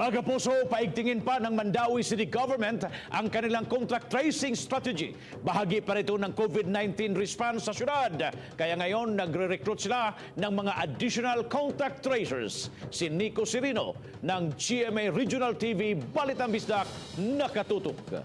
Mga kapuso, paigtingin pa ng Mandaue City Government ang kanilang contact tracing strategy. Bahagi pa rito ng COVID-19 response sa syudad. Kaya ngayon, nagre-recruit sila ng mga additional contact tracers. Si Nico Sirino ng GMA Regional TV Balitang Bisdak, nakatutok.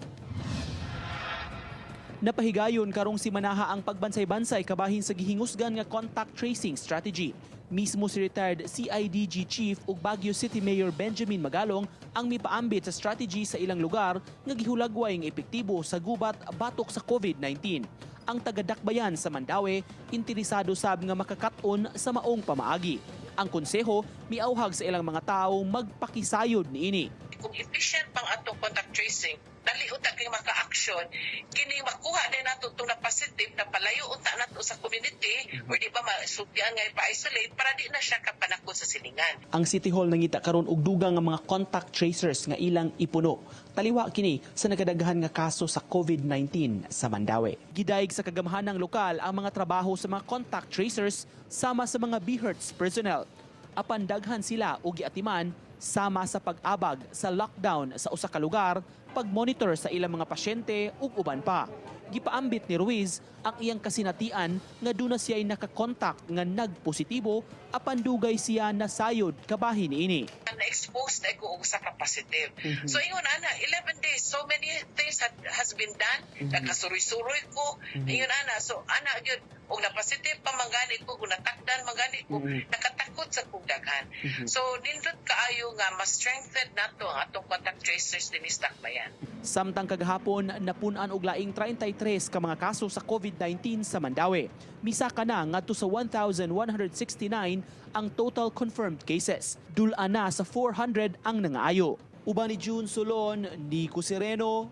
Napahigayon karong simanaha ang pagbansay-bansay kabahin sa gihingusgan nga contact tracing strategy. Mismo si retired CIDG Chief ug Baguio City Mayor Benjamin Magalong ang mipaambit sa strategy sa ilang lugar nga gihulagway nga epektibo sa gubat batok sa COVID-19. Ang tagadakbayan sa Mandaue, interesado sab nga makakat-on sa maong pamaagi. Ang konseho miauhag sa ilang mga tao magpakisayod niini. Kung efficient pang atong contact tracing, dali unta kay maka-action, kini makuha din nato itong na positive na palayo unta nato sa community or di ba masultian nga ipa-isolate para di na siya kapanakot sa silingan. Ang City Hall nangita karon og dugang nga mga contact tracers nga ilang ipuno. Taliwa kini sa nagadaghan nga kaso sa COVID-19 sa Mandaue. Gidayeg sa kagamhanang lokal ang mga trabaho sa mga contact tracers sama sa mga BHERTS personnel. Apan daghan sila og giatiman sama sa pag-abag sa lockdown sa usa ka lugar, pag-monitor sa ilang mga pasyente ug uban pa. Gipaambit ni Ruiz ang iyang kasinatian nga duna siya'y nakakontak nga nagpositibo apan dugay siya nasayod kabahin niini. Na-expose na ko og usa ka positive. So ingon ana, 11 days, so many things has been done. Nakasuroy-suroy ko. Ingon ana, so ana gyud og na-positive pa man gani ko, kung natakdan man gani ko, nakatakot sa kong daghan. So nindot kaayo nga mas strengthen nato ang atong contact tracers dinhi sa Dakbayan. Samtang kagahapon, napun-an og laing 33 ka mga kaso sa COVID-19 sa Mandaue. Misaka na ngadto sa 1,169 ang total confirmed cases. Dul-an na sa 400 ang nangaayo. Uban ni June Solon, Nico Sereno,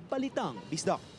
Balitang Bisdak.